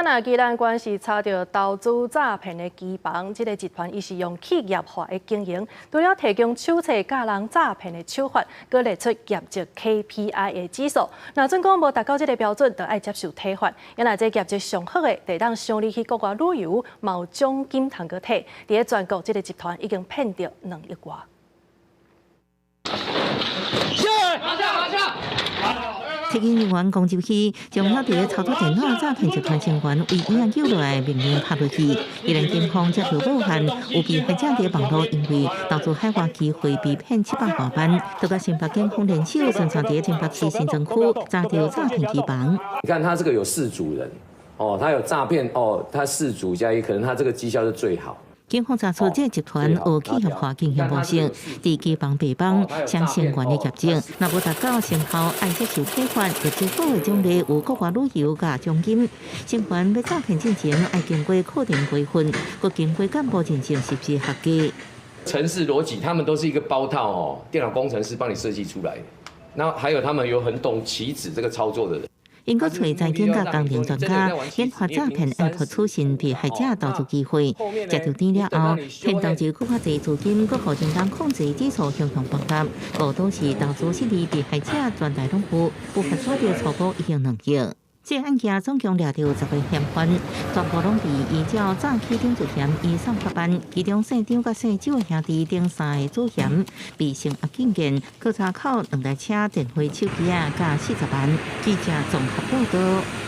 啊，若宜蘭縣是查著投資詐騙的機房，這个集團伊是用企業化的經營，除了提供手冊教人詐騙的手法，閣列出業績 KPI 的指數。若準講無達到這个標準，就愛接受體罰。啊，若這業績上好的，就會當賞你去國外旅遊，嘛有獎金通閣提。佇咧全國，這个集團已經騙著2億外。馬上，馬上。特警人員攻入去，將遐佇咧操作電腦詐騙集團成員為醫院救落來，命令拍落去。宜蘭警方接到報案，有被害者佇網路因為投資海外機會被騙700多萬，就佮新北警方聯手，偵查佇新北市新莊區查著詐騙機房。你看他這個有四組人，哦，他有詐騙，哦，他四組加一，可能他這個績效是最好。警方查出這個集團有企業化經營模式，佇機房白幫雙成員的業績，若無達到成效，愛接受體罰，業績好的獎勵有國外旅遊佮獎金。成員欲詐騙進前，愛經過課程培訓，閣經過幹部認證是毋是合格。程式邏輯，他們都是一個包套哦，電腦工程師幫你設計出來的。那還有他們有很懂期指這個操作的人。𪜶閣揣財經佮工程專家研發詐騙 App 取信被害者投資機會，食著甜了後，騙投資閣較濟資金，閣予人工控制指數向上崩塌，誤導是投資失利被害者全台攏有，不法所得初步已經2億。這案件總共掠著10個嫌犯，全部攏佇依照早起頂主嫌移送法辦，其中姓張佮姓周的兄弟等三个主嫌被聲押禁見，閣查扣兩台車、電話、手機仔佮40萬。記者綜合報導。